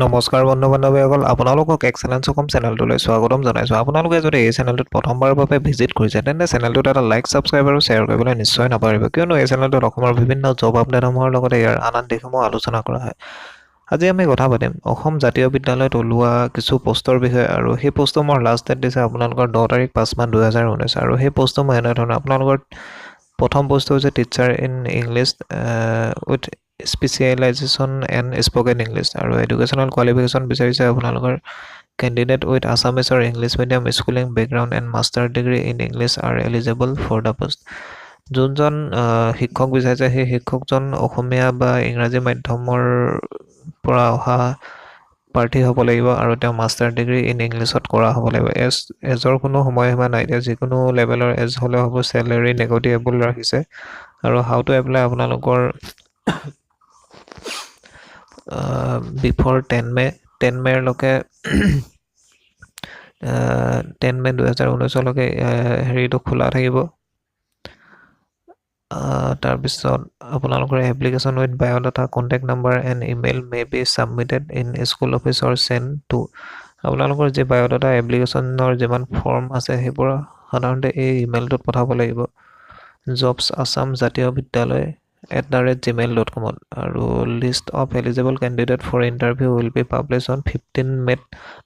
নমস্কাৰ বন্ধু বান্ধৱীসকল, আপোনালোকক এক্সেলেঞ্চ অসম চেনেলটোলৈ স্বাগতম জনাইছোঁ। আপোনালোকে যদি এই চেনেলটোত প্ৰথমবাৰৰ বাবে ভিজিট কৰিছে, তেন্তে চেনেলটোত এটা লাইক, ছাবস্ক্ৰাইব আৰু শ্বেয়াৰ কৰিবলৈ নিশ্চয় নাপাহৰিব, কিয়নো এই চেনেলটোত অসমৰ বিভিন্ন জব আপডেটসমূহৰ লগতে ইয়াৰ আন আন দিশসমূহ আলোচনা কৰা হয়। আজি আমি কথা পাতিম অসম জাতীয় বিদ্যালয়ত ওলোৱা কিছু পষ্টৰ বিষয়ে আৰু সেই পষ্টসমূহৰ লাষ্ট ডেট দিছে আপোনালোকৰ 10 তাৰিখ 5 মাহ 2019। আৰু সেই পষ্টসমূহ এনেধৰণৰ। আপোনালোকৰ প্ৰথম পষ্টটো হৈছে teacher in English with specialization and spoken English আৰু এডুকেশ্যনেল কোৱালিফিকেশ্যন বিচাৰিছে আপোনালোকৰ candidate with Assamese or English medium schooling background and master degree in English are eligible for the post. যোনজন শিক্ষক বিচাৰিছে, সেই শিক্ষকজন অসমীয়া বা ইংৰাজী মাধ্যমৰ পৰা অহা প্ৰাৰ্থী হ'ব লাগিব আৰু তেওঁ মাষ্টাৰ ডিগ্ৰী ইন ইংলিছত কৰা হ'ব লাগিব। এজৰ কোনো সময়সীমা নাই এতিয়া, যিকোনো লেভেলৰ এজ হ'লেও হ'ব। চেলেৰি নেগচিয়েবল ৰাখিছে। আৰু how to apply, আপোনালোকৰ বিফৰ 10 মে', 10 মে'ৰলৈকে, 10 মে' 2019লৈকে হেৰিটো খোলা থাকিব। তাৰপিছত আপোনালোকৰ application with biodata, contact number and email may be submitted in school office or send to, আপোনালোকৰ যি বায়'ডাটা, এপ্লিকেশ্যনৰ যিমান ফৰ্ম আছে, সেইবোৰ সাধাৰণতে এই ইমেইলটোত পঠাব লাগিব, জবছ আছাম জাতীয় বিদ্যালয় @gmail.comত। আৰু list of eligible candidate for interview will be publish on 15 মে'ত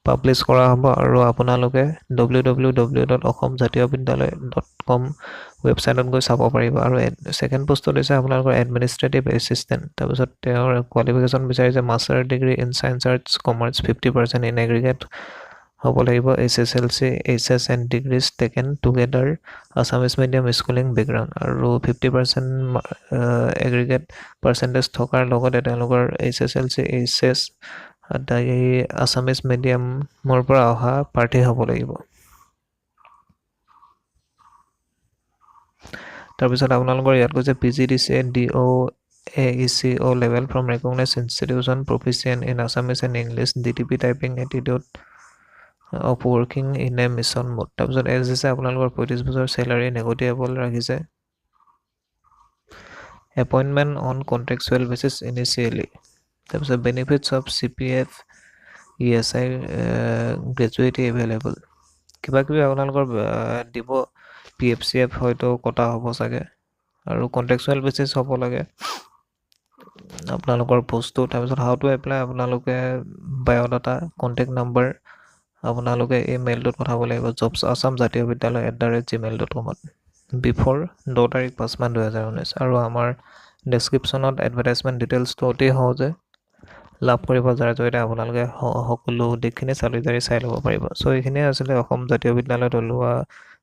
পাব্লিছ কৰা হ'ব। আৰু আপোনালোকে www.অসমজাতীয়বিদ্যালয়.com ৱেবছাইটত গৈ চাব পাৰিব। আৰু ছেকেণ্ড পষ্টত দিছে আপোনালোকৰ এডমিনিষ্ট্ৰেটিভ এছিষ্টেণ্ট। তাৰপিছত তেওঁৰ কোৱালিফিকেশ্যন বিচাৰিছে master degree in science, arts, commerce, 50% in aggregate হ'ব লাগিব, HSLC, HS and degrees taken together, Assamese medium schooling background আৰু 50% এগ্ৰিগেট পাৰ্চেণ্টেজ থকাৰ লগতে তেওঁলোকৰ HSLC, HS, এই আছামিজ মিডিয়ামৰ পৰা অহা প্ৰাৰ্থী হ'ব লাগিব। তাৰপিছত আপোনালোকৰ ইয়াত কৈছে PGDCA, DO, AECO level from recognize institution, proficient in Assamese and English, DTP typing, attitude of working in a mission mode. তাৰপিছত এজ দিছে আপোনালোকৰ 35 বছৰ। চেলাৰী নেগচিয়েবল ৰাখিছে। Appointment on contractual basis initially. তাৰপিছত benefits of CPF, ESI, gratuity available. কিবা কিবি আপোনালোকৰ দিব, পিএফ চি এফ হয়তো কটা হ'ব চাগে। আৰু কণ্ট্ৰেকচুৱেল বেচিছ হ'ব লাগে আপোনালোকৰ পষ্টটো। তাৰপিছত how to apply, আপোনালোকে বায়'ডাটা, কণ্টেক্ট নাম্বাৰ আপোনালোকে এই মেইলটোত পঠাব লাগিব, জবছ আছাম জাতীয় বিদ্যালয় @gmail.comত বিফৰ 10 তাৰিখ 5 মাহ 2019। আৰু আমাৰ ডেছক্ৰিপশ্যনত এডভাৰটাইজমেণ্ট ডিটেইলছটো অতি সহজে লাভ কৰিব, যাৰ জৰিয়তে আপোনালোকে সকলো দিশখিনি চালি জাৰি চাই ল'ব পাৰিব। চ' এইখিনিয়ে আছিলে অসম জাতীয় বিদ্যালয়ত ওলোৱা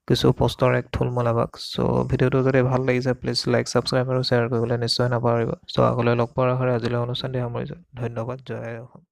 কিছু পষ্টৰ এক থুলমূল আভাস। চ' ভিডিঅ'টো যদি ভাল লাগিছে, প্লিজ লাইক, ছাবস্ক্ৰাইব আৰু শ্বেয়াৰ কৰিবলৈ নিশ্চয় নাপাহৰিব। চ' আগলৈ লগ পোৱাৰ আশাৰে আজিলৈ অনুষ্ঠানটি সামৰিছোঁ। ধন্যবাদ। জয় অসম।